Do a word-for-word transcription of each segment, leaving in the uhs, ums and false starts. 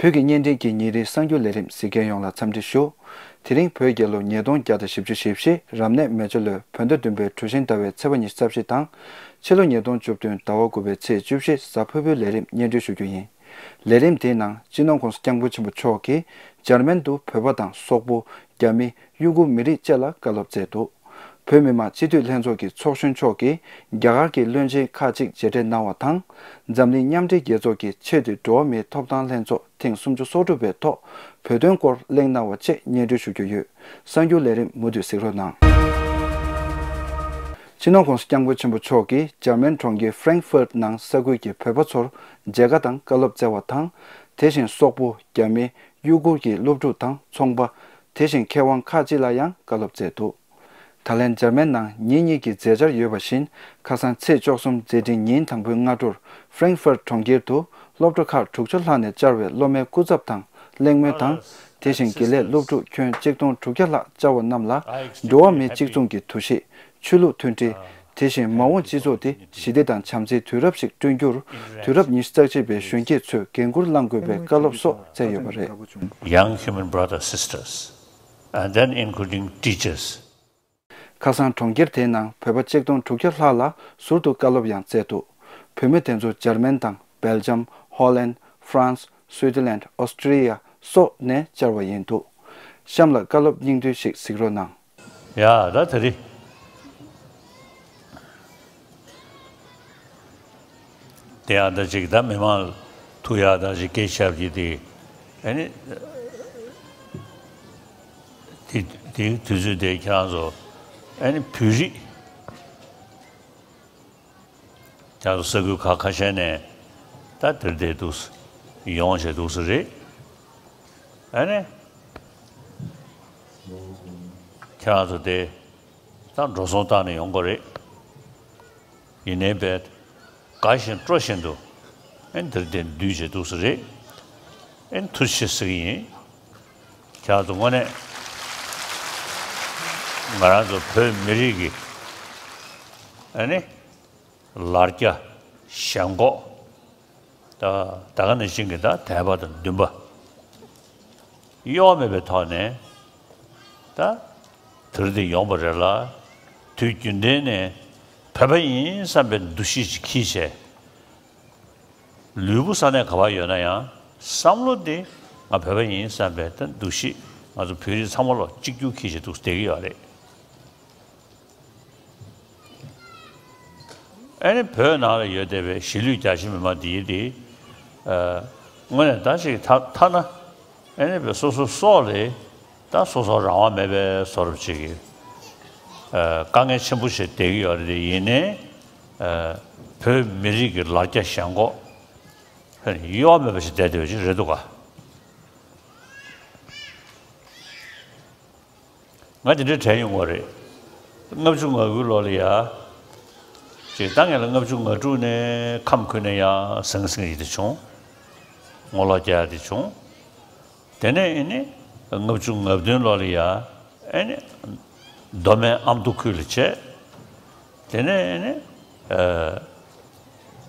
བོད་ཀྱི་བརྙན་འཕྲིན་གྱི་ཉིན་རེའི་གསར་འགྱུར་ལས་རིམ་གཟིགས་མཁན་ཡོངས་ལ་འཚམས་འདྲི་ཞུ། དེ་རིང་བོད་རྒྱལ་ལོ་ཉིས་སྟོང་བརྒྱ་དང་བཞི་བཅུ་ཞེ་བཞི་རབ་གནས་མེ་བྱ་ལོའི་བོད་ཟླ་བདུན་པའི་གྲུ་བཞིན་ཟླ་བའི་ཚེས་པ་ཉི་ཤུ་རྩ་བཞི་དང་། ཕྱི་ལོ་ཉིས་སྟོང་བཅུ་བདུན་ཟླ་བ་དགུ་པའི་ཚེས་བཅུ་བཞི་གཟའ་ཕུར་བུའི་ལས་རིམ་སྙན་སྒྲོན་ཞུ་རྒྱུ་ཡིན། ལས་རིམ་དེའི་ནང་སྤྱི་ནོར་༸གོང་ས་༸སྐྱབས་མགོན་ཆེན་པོ་མཆོག་གིས་འཇར་མན་དུ་བོད་པ་དང་སོག་པོ། རྒྱ་མི། ཡུ་གུར་མི་རིགས་བཅས་ལ་བཀའ་སློབ་སྩལ་འདུག་བོད་མི་མང་སྤྱི་འཐུས་ལྷན་ཚོགས་ཀྱི་ཚོགས་གཞོན་མཆོག་གིས་རྒྱ་གར་གྱི་བློན་ཆེན་ཁག་ཅིག་མཇལ་འཕྲད་གནང་བ་དང་། འཛམ་གླིང་མཉམ་འབྲེལ་རྒྱལ་ཚོགས་ཀྱི་ཆེས་མཐོའི་འགྲོ་བ་མིའི་ཐོབ་ཐང་ལྷན་ཚོགས་ཐེངས་སུམ་ཅུ་སོ་དྲུག་པའི་ཐོག་བོད་དོན་སྐོར་གླེང་གནང་བ་བཅས་སྙན་སྒྲོན་ཞུ་རྒྱུ་ཡོད། གསར་འགྱུར་ལས་རིམ་མུ་མཐུད་གཟིགས་རོགས་གནང་། སྤྱི་ནོར་༸གོང་ས་༸སྐྱབས་མགོན་ཆེན་པོ་མཆོག་གིས་འཇར་མན་གྲོང་ཁྱེར་ཧྥ་རེང་ཧྥར་ནང་ས་ཁུལ་གྱི་བོད་པ་ཚོར་མཇལ་ཁ་དང་བཀའ་སློབ་སྩལ་བ་དང་། དེ་བཞིན་སོག་པོ། རྒྱ་མི། ཡུ་གུར་གྱི་སློབ་ཕྲུག་དང་ཚོང་པ། དེ་བཞིན་མཁས་དབང་ཁག་ཅིག་ལ་ཡང་བཀའ་སློབ་སྩལ་འདུག་ད་ལན་འཇར་མན་ནང་ཉིན་གཉིས་ཀྱི་མཛད་འཆར་ཡོད་པ་བཞིན། ཁ་སང་ཚེས་བཅུ་གསུམ་མཛད་འཕྲིན་ཉིན་དང་པོའི་སྔ་དྲོར་ཧྥ་རེང་ཧྥར་གྲོང་ཁྱེར་དུ་སློབ་གྲྭ་ཁག་དྲུག་ཅུ་ལྷག་ནས་བཅར་བའི་སློབ་མའི་སྐུ་ཚབ་དང་གླེང་མོལ་དང་། དེ་བཞིན་དགེ་ལས་སློབ་ཕྲུག་ཁྱོན་གཅིག་སྟོང་དྲུག་བརྒྱ་ལྷག་བཅར་བ་རྣམས་ལ། འགྲོ་བ་མིའི་གཅིག་མཚུངས་ཀྱི་འདུ་ཤེས། ཆོས་ལུགས་མཐུན་སྒྲིལ། དེ་བཞིན་མ་འོངས་སྤྱི་ཚོགས་དེ་ཞི་བདེ་དང་བྱམས་བརྩེའི་དུས་རབས་ཤིག་བསྐྲུན་རྒྱུར། དུས་རབས་ཉི་ཤུ་རྩ་གཅིག་པའི་གཞོན་སྐྱེས་ཚོས་འགན་འཁུར་བླང་དགོས་པའི་བཀའ་སློབ་སོགས་སྩལ་ཡོད་པ་རེད། Young human brothers, sisters, and then including teachers. ཁ་སང་གྲོང་ཁྱེར་དེའི་ནང་བོད་པ་གཅིག་སྟོང་དྲུག་བརྒྱ་ལྷག་ལ་ཟུར་དུ་བཀའ་སློབ་ཡང་སྩལ་འདུག་བོད་མི་དེ་ཚོ་འཇར་མན་དང་སྦེལ་ཇམ། ཧོ་ལན། ཧྥ་རན་སི། སུའི་ཙི་ལན། ཨོ་སི་ཀྲི་ཡ་སོགས་ནས་བཅར་བ་ཡིན་འདུག་གཤམ་ལ་བཀའ་སློབ་སྙིང་བསྡུས་ཤིག་གཟིགས་རོགས་གནང་། ཡ་ད་དེ་རིང་དེ་ཡང་ད་ཅིག་ད་མི་མང་ཐུག་ཡ་ད་ཅིག་སྐད་ཆ་བརྒྱབ་ཀྱི་དེ། ཨ་ནི་དེ་དེའི་དུས་ཚོད་དེ་ཁྱེད་རང་ཚོ་ཨ་ནི་བོད་རིགས། རྒྱ་མཚོ་ས་ཁུལ་ཁག་ཁ་ཤས་ནས་ད་དེར་བསྡད་འདུག་ཡོང་བྱས་འདུག་ས་རེད། ཨ་ནི། ཁྱེད་རང་ཚོ་དེ་ད་འགྲོ་སོང་བཏང་ནས་ཡོང་དགོས་རེད། ཡིན་ནའི་བས་དགའ་བཞིན་སྤྲོ་བཞིན་དུ་ཨ་ནི་དེར་བསྡད་འདུག་བྱས་འདུག་ས་རེད། ཨ་ནི་ཐུགས་རྗེ་ཆེ་ཟེར་གྱི་ཡིན། ཁྱེད་རང་ཚོ་དངོས་གནས་ང་རང་ཚོ་བོད་མི་རིགས་ཀྱི་ཨ་ནི། ལར་རྒྱ་ཞེན་ཁོག་ད་ད་ག་ནང་བཞིན་གྱི་ད་དད་པ་དང་འདུན་པ་གཡོ་བ་མེད་པའི་ཐོག་ནས་ད་དེར་དེ་ཡོང་བ་རེད་ལ། དུས་རྒྱུན་ལྡན་ནས་བོད་པ་ཡིན་བསམ་པའི་འདུ་ཤེས་ཅིག་འཁྱེར་བྱས། ལུས་པོ་ས་གནས་ག་པར་ཡོད་ན་ཡང་བསམ་བློ་དེ་ང་བོད་པ་ཡིན་བསམ་པའི་ད་འདུ་ཤེས། ང་ཚོ་བོད་རིགས་ཚང་མ་ལོ་གཅིག་གྱུར་འཁྱེར་བྱས་འདུག་བསྡད་ཀྱི་ཡོད་རེད། ཨ་ནི་བོད་ནང་ལ་ཡོད་བསྡད་པའི་གཞིས་ལུས་རྒྱ་ཆེ་མི་མང་འདིའི་དེ། ཨ། དངོས་གནས་ད་ཅིག་ཐ་ཐ་ན། ཨ་ནི་བོད་སོ་སོ་སོགས་ལས་ད་སོ་སོ་རང་དབང་མེད་པའི་བཟོ་འདྲ་ཅིག་གི། ཨ། དཀའ་ངལ་ཆེན་པོ་ཞིག་བསྡད་ཀྱི་ཡོད་རེད་དེ། ཡིན་ནའི། ཨ། བོད་མི་རིགས་ཀྱི་ལར་རྒྱ་ཞེན་ཁོག་གཡོ་བ་མེད་པ་ཞིག་བསྡད་བསྡད་པ་ཅིག་རེད་འདུག་ག། ང་དེ་འདྲའི་དྲན་ཡོང་བ་རེད། ལྔ་བཅུ་ང་དགུའི་ལོ་ལ་ཡ། ཅིག་ད་ངས་ལ་ལྔ་བཅུ་ང་དྲུག་ནས་ཁམས་ཁུལ་ནས་ཡ་ཟང་ཟིང་ཡིན་དེ་བྱུང་། ངོ་ལོག་རྒྱག་ཡ་དེ་བྱུང་། དེ་ནས་ཨེ་ནི་ལྔ་བཅུ་ང་བདུན་ལོ་ལ་ཡ་ཨེ་ནི་མདོ་སྨད་ཨ་མདོ་ཁུལ་ལ་བྱས། དེ་ནས་ཨེ་ནི་ཨ་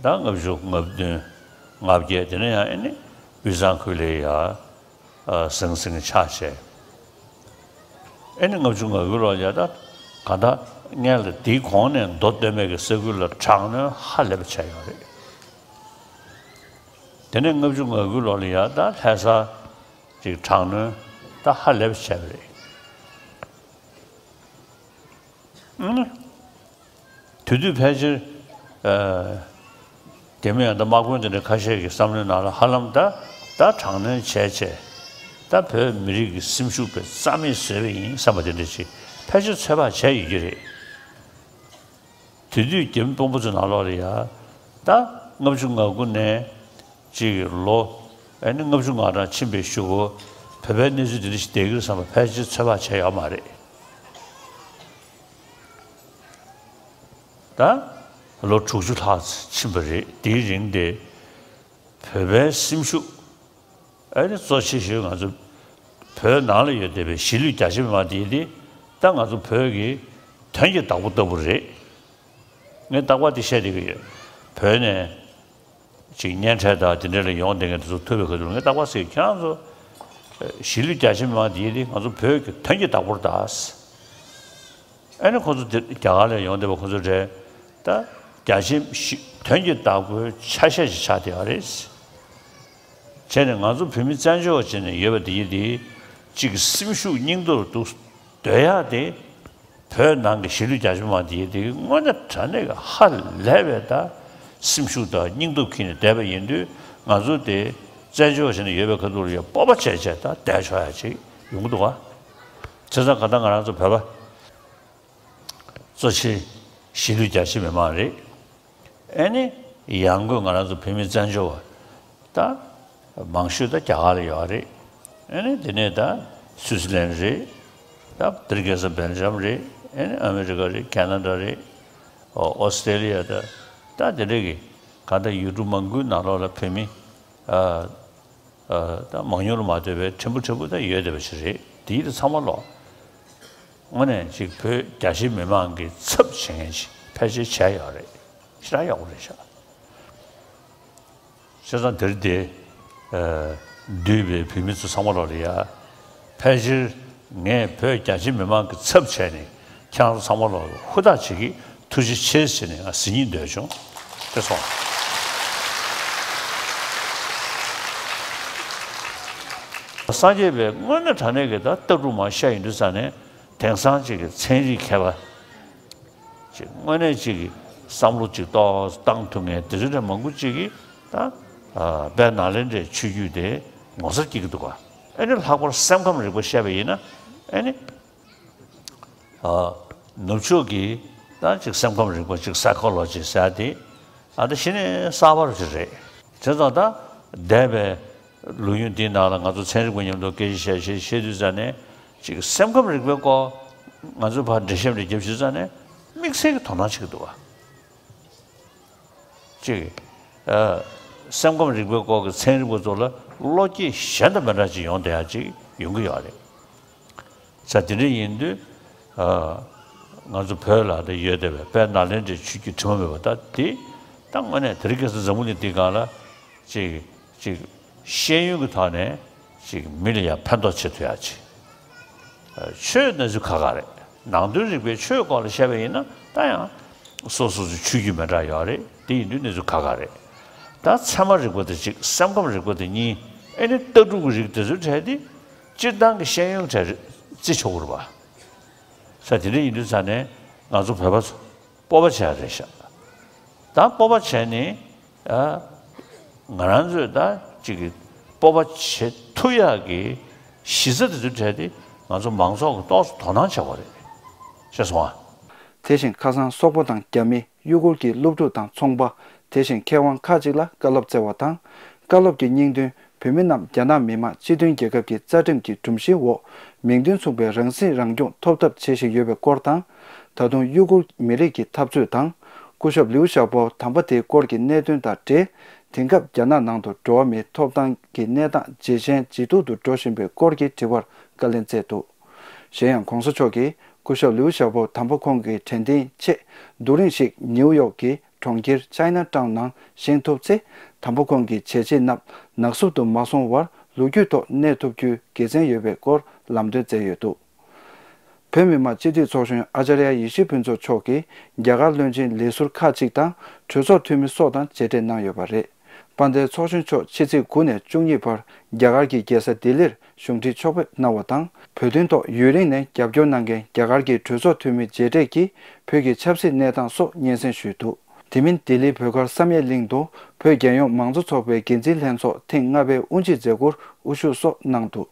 ད་ལྔ་བཅུ་ང་བདུན་ང་བརྒྱད་དེ་ནས་ཡང་ཨེ་ནི་དབུས་གཙང་ཁུལ་ལ་ཡ། ཨ། ཟང་ཟིང་ཆགས་བྱས། ཨེ་ནི་ལྔ་བཅུ་ང་དགུ་ལོ་ཡ་ད་ག་ད་སྔོན་ལ་དེའི་གོང་ནས་མདོ་སྟོད་སྨད་ཀྱི་ས་ཁུལ་ལ་དྲག་གནོན་ཧ་ལས་པ་བྱས་ཡོད་རེད། དེ་ནས་ལྔ་བཅུ་ང་དགུ་ལོ་ལ་ཡ་ད་ལྷ་ས་ཅིག་དྲག་གནོན་ད་ཧ་ལས་པ་བྱས་པ་རེད། ཨ་ནི། དེ་དུས་ཕལ་ཆེར། ཨ། རྒྱ་མི་ཡང་ད་དམག་དཔོན་དེ་འདྲ་ཁ་ཤས་ཀྱི་བསམ་བློའི་ནང་ལ་ཧ་ལམ་ད་ད་དྲག་གནོན་བྱས་བྱས། ད་བོད་མི་རིགས་ཀྱི་སེམས་ཤུགས་དཔེ་རྩ་མེད་བཟོས་པ་ཡིན་བསམ་པ་དེ་འདྲ་ཞིག་ཕལ་ཆེར་ཚོད་དཔག་བྱས་ཡོད་ཀྱི་རེད། དེ་དུས་རྒྱ་མི་དཔོན་པོ་ཚོའི་ནང་ལོགས་ལ་ཡ། ད་ལྔ་བཅུ་ང་དགུ་ནས་ཅིག་ལོ། ཨ་ནི་ལྔ་བཅུ་ང་གྲངས་ཕྱིན་པའི་གཞུག་གུ་བོད་པའི་གནས་ཚུལ་འདི་འདྲ་ཞིག་བསྡད་ཀྱི་རེད་བསམ་པ་ཕལ་ཆེར་ཚོད་དཔག་བྱས་ཡོད་མ་རེད། ད་ལོ་དྲུག་ཅུ་ལྷག་ཕྱིན་པ་རེད། དེའི་རིང་དེ་བོད་པའི་སེམས་ཤུགས། ཨ་ནི་གཙོ་ཆེ་ཤོས་ང་ཚོ་བོད་ནང་ལ་ཡོད་བསྡད་པའི་གཞིས་ལུས་རྒྱ་ཆེ་མི་མང་དེ་དེ་ད་ང་ཚོ་བོད་ཀྱི་དོན་གྱི་བདག་པོ་ལྟ་བུ་རེད། ངས་རྟག་པར་དེ་བཤད་བསྡད་ཀྱི་ཡོད། བོད་ནས་ ཅིག་གཉེན་འཕྲད་དང་དེ་འདྲ་ལ་ཡོང་བསྡད་མཁན་དེ་ཚོ་ཐུག་པའི་ཁ་ཐུག་ངས་རྟག་པར་ཟེར། ཁྱེད་རང་ཚོ་གཞིས་ལུས་རྒྱ་ཆེ་མི་མང་དེ་ཡིན་དེ་ང་ཚོ་བོད་ཀྱི་དོན་གྱི་བདག་པོར་གདའ། ཨ་ནི་ཁོ་ཚོ་དེ་རྒྱ་གར་ལ་ཡོང་བསྡད་པ་ཁོ་ཚོ་རེད། ད་རྒྱ་ཆེ་དོན་གྱི་བདག་པོའི་ཆ་ཤས་ཤིག་ཆགས་བསྡད་ཡོད་རེད། བྱས་ནས་ང་ཚོ་བོད་མི་བཙན་བྱོལ་བ་བྱས་ནས་ཡོད་པ་དེ་ཡིན་དེ་གཅིག་སེམས་ཤུགས་སྙིང་སྟོབས་འདུག་སྡོད་ཡག་དེ། བོད་ནང་གི་གཞིས་ལུས་རྒྱ་ཆེ་མང་དེ་ཡིན་དེ་དངོས་གནས་དྲང་གནས་ཀྱི་ཧ་ལས་པའི་ད་སེམས་ཤུགས་དང་སྙིང་སྟོབས་ཁྱེར་ནས་བསྡད་པ་ཡིན་དུས། ང་ཚོ་དེ་བཙན་བྱོལ་བ་བྱས་ནས་ཡོད་པའི་ཁ་ཐུག་ལ་ཡང་སྤོབས་པ་བྱས་བྱས་ད་བསྡད་ཆོག་ཡག་ཅིག་ཡོང་གི་འདུག་ག་བྱས་ཙང་གང་ལྟར་ང་རང་ཚོ་བོད་པ་གཙོ་ཆེ་གཞིས་ལུས་རྒྱ་ཆེ་མི་མང་རེད། ཨེ་ནི་ཡང་སྒོས་ང་རང་ཚོ་བོད་མི་བཙན་བྱོལ་བ་ད་མང་ཤོས་ད་རྒྱ་གར་ལ་ཡོད་རེད། ཨེ་ནི་དེ་ནས་ད་སུའི་ཙི་ལན་རེད། ད་འདིར་རྒྱལ་ས་སྦེལ་ཇམ་རེད། ཨེ་ནི་ཨ་མི་རི་ཀ་རེད། ཁེ་ན་ཌ་རེད། ཨོ་ཨོ་སི་ཏྲེ་ལི་ཡ་ད་ད་དེ་འདྲ་གི་གང་ལྟར་ཡུལ་གྲུ་མང་པོའི་ནང་ལོགས་ལ་བོད་མི་ཨ། ཨ། ད་མང་ཉུང་ལ་མ་ལྟོས་པའི་ཕྲན་བུ་ཕྲན་བུ་ད་ཡོད་བསྡད་པ་ཞིག་རེད། དེ་ཡིན་དུས་ཚང་མ་ལོག་དངོས་གནས་ཅིག་བོད་རྒྱ་ཆེ་མི་མང་གི་ཚབ་བྱེད་མཁན་ཞིག་ཕལ་ཆེར་བྱས་ཡོད་རེད། ཞེ་དྲག་ཡག་པོ་རེད་ཤག་བྱས་ཙང་དེར་དེ་ཨ། འདུས་པའི་བོད་མི་ཚོ་ཚང་མ་ལོག་ལ་ཡ། ཕལ་ཆེར་ངས་བོད་རྒྱ་ཆེ་མི་མང་གི་ཚབ་བྱས་ནས་ཁྱེད་རང་ཚོ་ཚང་མ་ལོག་ཧུར་ཐག་བྱེད་ཀྱི། ཐུགས་རྗེ་ཆེ་ཟེར་ནས་ང་ཟིན་གྱིན་སྡོད་བྱུང་། དེ་སོང་། སངས་རྒྱས་པའི་དངོས་གནས་དྲང་གནས་ཀྱི་ད་ལྟ་གྲུབ་མ་བཤད་ཡིན་དུས་ཙང་ནས་དེང་སང་ཅིག་གི་ཚན་རིག་མཁས་པ་ཅིག་དངོས་གནས་ཅིག་གི་བསམ་བློ་ཅིག་ཏོག་བཏང་ཐུབ་མཁན་དེ་ཚོ་འདྲ་མང་པོ་ཅིག་གིས་ད་དཔལ་ནཱ་ལེནྡྲའི་ཆོས་བརྒྱུད་དེ་ངོ་མཚར་སྐྱེ་གི་འདུག་ག་ཨེ་ནི་ལྷག་པར་སེམས་ཁམས་རིག་པ་བཤད་པ་ཡིན་ན་ཨེ་ནི། ཨ། ནུབ་ཕྱོགས་ཀྱི་ད་ཅིག་སེམས་ཁམས་རིག་པ་ཅིག་སའི་ཁོ་ལོ་ཇི་ཟེར་ཡ་དེ། ཨ། ད་གཞི་ནས་གསར་པ་ཞིག་རེད། བྱས་ཙང་ད་འདས་པའི་ལོ་རྒྱུས་འདིའི་ནང་ལ་ང་ཚོ་ཚན་རིག་པ་མཉམ་དུ་སྐད་ཆ་བཤད་བཤད་བཤད་དུས་ཙང་ནས་ཅིག་སེམས་ཁམས་རིག་པའི་སྐོར་ང་ཚོས་ཕར་འགྲེལ་བཤད་རེ་བརྒྱབ་ཞུས་ཙང་ནས་དམིགས་བསལ་གྱི་དོ་སྣང་བྱེད་ཀྱི་འདུག་བ། གཅིག་ཨ། སེམས་ཁམས་རིག་པའི་སྐོར་གྱི་ཚན་རིག་པ་ཚོ་ལ་བློ་སྐྱེད་གཞན་དང་མི་འདྲ་ཅིག་ཡོང་བསྡད་ཡ་ཅིག་ཡོང་གི་ཡོད་རེད། ས་དེ་འདྲ་ཡིན་དུས་ཨ། ང་ཚོ་བོད་ལ་ད་ཡོད་བསྡད་པའི་དཔལ་ནཱ་ལེནྡྲའི་ཆོས་བརྒྱུད་དྲི་མ་མེད་པ་ད་དེ་ད་དངོས་གནས་དེ་རིང་ཁ་སང་འཛམ་བུ་གླིང་འདིའི་སྒང་ལ་ཅིག་ཅིག་ཤེས་ཡོན་གྱི་ཐོག་ནས་ཅིག་མི་ལ་ཡང་ཕན་ཐོགས་བྱེད་ཐུབ་ཡ་ཅིག་ཆོས་གནས་ཚུལ་ཁག་ཁག་རེད། ནང་དོན་རིག་པའི་ཆོས་སྐོར་ལ་བཤད་པ་ཡིན་ན་ད་ཡང་སོ་སོ་སོའི་ཆོས་བརྒྱུད་མི་འདྲ་ཡོད་རེད། དེ་ཡིན་དུས་གནས་ཚུལ་ཁག་ཁག་རེད། ད་ཚད་མ་རིག་པ་དེ་གཅིག་སེམས་ཁམས་རིག་པ་དེ་གཉིས། ཨེ་ནི་ལྟ་གྲུབ་ཀྱི་རིགས་དེ་ཚོའི་གྲས་དེ་སྤྱིར་བཏང་གི་ཤེས་ཡོན་གྲས་བརྩི་ཆོག་གི་རེད་པ། ས་དེ་འདྲ་ཡིན་དུས་ཙང་ནས་ང་ཚོ་བོད་པ་ཚོ་སྤོབས་པ་བྱེད་ཡ་རེད་ཤག་ད་སྤོབས་པ་བྱས་ནས་ཨ། ང་རང་ཚོས་ད་ཅིག་གི་སྤོབས་པ་བྱེད་ཐུབ་ཡག་གི་གཞི་རྩ་དེ་ཚོའི་གྲས་དེ་ང་ཚོ་མང་ཚོགས་ཀྱིས་ཏོག་ཙམ་དོ་སྣང་བྱེད་དགོས་རེད། ཤེས་སོང་ཨ། དེ་བཞིན་ཁ་སང་སོག་པོ་དང་རྒྱ་མི། གཡོ་འགུལ་གྱི་སློབ་ཕྲུག་དང་ཚོང་པ། དེ་བཞིན་མཁས་དབང་ཁག་ཅིག་ལ་བཀའ་སློབ་སྩལ་བ་དང་། བཀའ་སློབ་ཀྱི་སྙིང་དོན། བོད་མི་རྣམས་རྒྱ་ནག་མི་དམངས་སྤྱི་མཐུན་རྒྱལ་ཁབ་ཀྱི་རྩ་ཁྲིམས་ཀྱི་སྒྲོམ་གཞིའི་འོག་མིང་དོན་མཚུངས་པའི་རང་སྲིད་རང་སྐྱོང་ཐོབ་ཐབས་བྱེད་བཞིན་ཡོད་པའི་སྐོར་དང་། ད་དུང་གཡོ་འགུལ་མི་རིགས་ཀྱི་འཐབ་རྩོད་དང་། སྐུ་ཞབས་ལིའུ་ཞའོ་པོ་དམ་པ་དེའི་སྐོར་གྱི་གནད་དོན་དང་འབྲེལ། དེང་སྐབས་རྒྱ་ནག་ནང་དུ་འགྲོ་བ་མིའི་ཐོབ་ཐང་གི་གནས་སྟངས་ཇེ་ཞན་ཇེ་སྡུག་ཏུ་འགྲོ་བཞིན་པའི་སྐོར་གྱི་དྲི་བར་བཀའ་ལན་སྩལ་འདུག་གཞན་ཡང་གོང་ས་མཆོག་གིས་སྐུ་ཞབས་ལིའུ་ཞའོ་པོ་དམ་པ་ཁོང་གི་དྲན་རྟེན་ཆེད་རྡོ་རིང་ཞིག་ནིའུ་ཡོག་གི་གྲོང་ཁྱེར་ཅའི་ན་ཊའུན་ནང་བཞེངས་ཐུབ་ཚེ། དམ་པ་ཁོང་གི་བྱས་རྗེས་རྣམས་ནག་བསུབ་ཏུ་མ་སོང་བར་ལོ་རྒྱུས་ཐོག་གནས་ཐུབ་རྒྱུའི་དགེ་མཚན་ཡོད་པའི་སྐོར་ལམ་སྟོན་མཛད་ཡོད་འདུག་བོད་མི་མང་སྤྱི་འཐུས་ཚོགས་གཞོན་ཨ་ཅཱརྱ་ཡེ་ཤེས་ཕུན་ཚོགས་མཆོག་གིས་རྒྱ་གར་བློན་ཆེན་ལས་ཟུར་ཁག་ཅིག་དང་གྲོས་ཚོགས་འཐུས་མི་སོགས་དང་མཇལ་འཕྲད་གནང་ཡོད་པ་རེད། དཔལ་ལྡན་ཚོགས་གཞོན་མཆོག་ཕྱི་ཚེས་དགུ་ནས་བཅུ་གཉིས་བར་རྒྱ་གར་གྱི་རྒྱལ་ས་ལྡི་ལིར་གཞུང་འབྲེལ་ཕྱོགས་ཕེབས་གནང་བ་དང་། བོད་དོན་ཐོག་ཡུན་རིང་ནས་རྒྱབ་སྐྱོར་གནང་མཁན་རྒྱ་གར་གྱི་གྲོས་ཚོགས་འཐུས་མི་མཇལ་འཕྲད་ཀྱིས་བོད་ཀྱི་ཆབ་སྲིད་གནས་སྟངས་སོགས་སྙན་སེང་ཞུས་འདུག་དེ་མིན་ལྡི་ལིའི་བོད་སྒར་བསམ་ཡས་གླིང་དུ་བོད་རྒྱལ་ཡོངས་མང་གཙོ་ཚོགས་པའི་འགན་འཛིན་ལྷན་ཚོགས་ཐེངས་ལྔ་པའི་དབུ་འབྱེད་མཛད་སྒོར་དབུ་བཞུགས་སོགས་གནང་འདུག་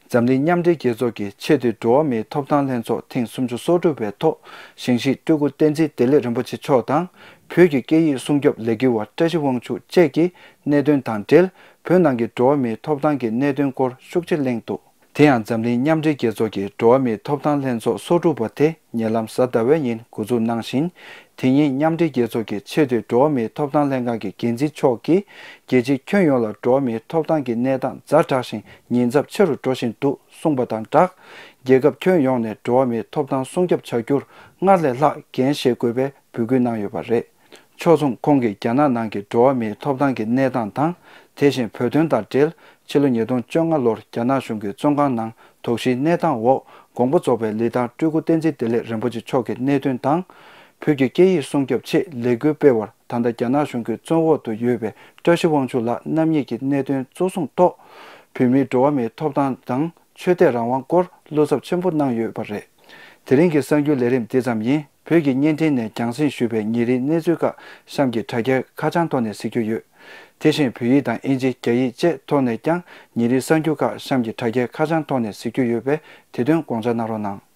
འཛམ་གླིང་མཉམ་འབྲེལ་རྒྱལ་ཚོགས་ཀྱི་ཆེས་མཐོའི་འགྲོ་བ་མིའི་ཐོབ་ཐང་ལྷན་ཚོགས་ཐེངས་སུམ་ཅུ་སོ་དྲུག་པའི་ཐོག་ཞིང་གཤེགས་སྤྲུལ་སྐུ་བསྟན་འཛིན་བདེ་ལེགས་རིན་པོ་ཆེ་མཆོག་དང་། བོད་ཀྱི་སྐད་ཡིག་སྲུང་སྐྱོབ་ལས་འགུལ་བ་བཀྲ་ཤིས་དབང་ཕྱུག་བཅས་ཀྱིས་གནད་དོན་དང་འབྲེལ་བོད་ནང་གི་འགྲོ་བ་མིའི་ཐོབ་ཐང་གི་གནད་དོན་སྐོར་ཤུགས་ཆེ་གླེང་འདུག་དེ་ཡང་འཛམ་གླིང་མཉམ་འབྲེལ་རྒྱལ་ཚོགས་ཀྱི་འགྲོ་བ་མིའི་ཐོབ་ཐང་ལྷན་ཚོགས་སོ་དྲུག་པ་དེ་ཉེ་ལམ་གཟའ་ཟླ་བའི་ཉིན་འགོ་འཛུགས་གནང་ཞིང་། དེ་ཉིན་མཉམ་འབྲེལ་རྒྱལ་ཚོགས་ཀྱི་ཆེས་མཐོའི་འགྲོ་བ་མིའི་ཐོབ་ཐང་ལྷན་ཁང་གི་འགན་འཛིན་མཆོག་གིས་རྒྱལ་སྤྱིའི་ཁྱོན་ཡོངས་ལ་འགྲོ་བ་མིའི་ཐོབ་ཐང་གི་གནས་སྟངས་ཛ་དྲག་ཞིང་ཉེན་ཚབས་ཆེ་རུ་འགྲོ་བཞིན་འདུག་གསུངས་པ་དང་སྦྲགས། རྒྱལ་ཁབ་ཁྱོན་ཡོངས་ནས་འགྲོ་བ་མིའི་ཐོབ་ཐང་སྲུང་སྐྱོབ་བྱ་རྒྱུར་སྔར་ལས་ལྷག་འགན་བཞེས་དགོས་པའི་འབོད་སྐུལ་གནང་ཡོད་པ་རེད། ཕྱོགས་མཚུངས་ཁོང་གིས་རྒྱ་ནག་ནང་གི་འགྲོ་བ་མིའི་ཐོབ་ཐང་གི་གནས་སྟངས་དང་། དེ་བཞིན་བོད་དོན་དང་འབྲེལ་ཕྱི་ལོ་ཉིས་སྟོང་བཅོ་ལྔ་ལོར་རྒྱ་ནག་གཞུང་གི་བཙོན་ཁང་ནང་དོགས་གཞིའི་གནས་སྟངས་འོག་དགོངས་པ་རྫོགས་པའི་ལི་ཐང་སྤྲུལ་སྐུ་བསྟན་འཛིན་བདེ་ལེགས་རིན་པོ་ཆེ་མཆོག་གི་གནད་དོན་དང་། བོད་ཀྱི་སྐད་ཡིག་སྲུང་སྐྱོབ་ཆེད་ལས་འགུལ་སྤེལ་བར་ད་ལྟ་རྒྱ་ནག་གཞུང་གི་བཙོན་འོག་ཏུ་ཡོད་པའི་བཀྲ་ཤིས་དབང་ཕྱུག་ལགས་རྣམ་གཉིས་ཀྱི་གནད་དོན་གཙོ་བཟུང་ཐོག་བོད་མིའི་འགྲོ་བ་མིའི་ཐོབ་ཐང་དང་ཆོས་དད་རང་དབང་སྐོར་བློ་འཚབ་ཆེན་པོ་གནང་ཡོད་པ་རེད། དེ་རིང་གི་གསར་འགྱུར་ལས་རིམ་འདི་ཙམ་ཡིན། བོད་ཀྱི་བརྙན་འཕྲིན་ནས་རྒྱང་སྲིང་ཞུས་པའི་ཉིན་རེའི་གནས་ཚུལ་ཁག་གཤམ་གྱི་དྲ་རྒྱའི་ཁ་བྱང་ཐོག་ནས་གཟིགས་རྒྱུ་ཡོད། དེ་བཞིན་བོད་ཡིག་དང་དབྱིན་ཇི། རྒྱ་ཡིག་བཅས་ཐོག་ནས་ཀྱང་ཉིན་རེའི་གསར་འགྱུར་ཁག་གཤམ་གྱི་དྲ་རྒྱའི་ཁ་བྱང་ཐོག་ནས་གཟིགས་རྒྱུ་ཡོད་པས། དེ་དོན་དགོངས་འཇགས་གནང་རོགས་གནང་།